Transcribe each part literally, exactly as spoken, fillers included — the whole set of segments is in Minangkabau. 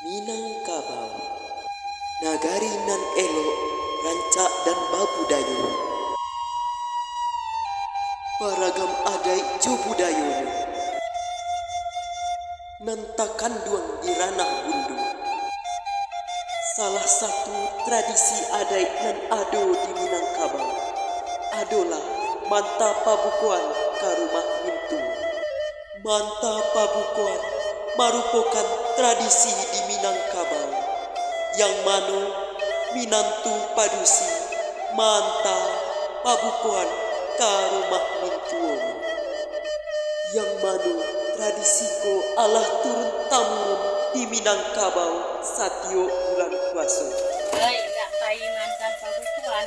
Minangkabau, nagari nan elok, rancak, dan babudayo. Baragam adaik jo budayonyo nan takanduang di Ranah Bundu. Salah satu tradisi adaik nan ado di Minangkabau adolah manta pabukoan ka rumah mintuo. Manta pabukoan marupokan tradisi di Minangkabau, yang mano minantu padusi manta pabukoan ka rumah mintuonyo. Yang mano tradisi ko alah turun tamurun di Minangkabau satiok bulan puaso. Oi, indak pai manta pabukoan,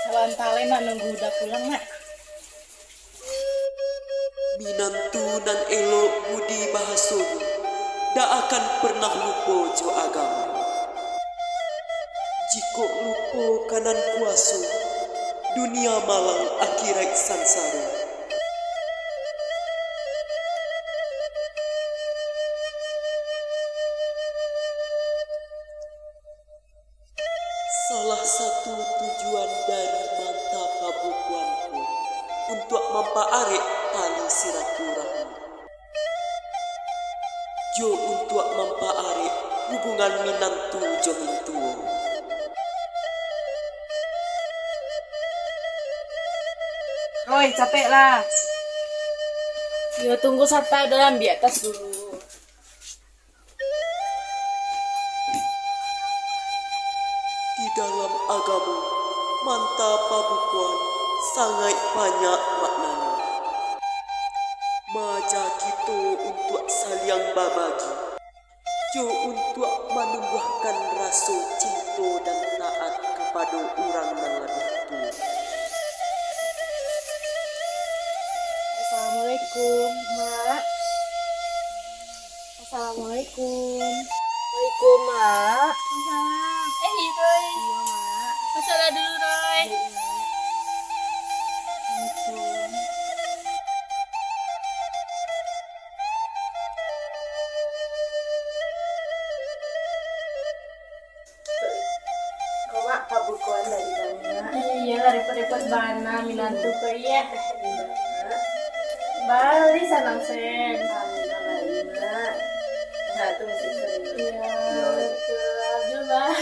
sabanta lai nak nunggu Uda pulang, nak. Minantu nan elok budi bahasonyo, dak akan pernah lupo jo agamo. Jikok lupo ka nan kuaso, dunia malang, akiraik sansaro. Salah satu tujuan dari manta pabukoan ko untuak mampaarek tali silaturahmi, jo untuak mampaarek hubungan minantu jo mintuo. Oi, capeklah. Iyo, tunggu santa dalam di atas dulu. Di dalam agamo, manta pabukoan sangaik banyak maknanyo. Maaja kito untuak saliang babagi, jo untuak manumbuahkan raso cinto dan taat kapado urang nan labiah tuo. Assalamualaikum, Mak. Assalamualaikum. Waalaikumsalam. Mak. Salam. Eh, Roy. Iyo, Mak. Masuklah dulu, Roy. Iyo, Mak. Assalamualaikum. Ko, Mak, pabukoan dari kami, Mak. Iyolah, repot-repot bana minantu ko, iyo. Iyo, Mak. Bali sanang sen. Alhamdulillah, bali, Mak. Nah, tu musik sering. Iyo, iyo, betul. Abdul, Mak.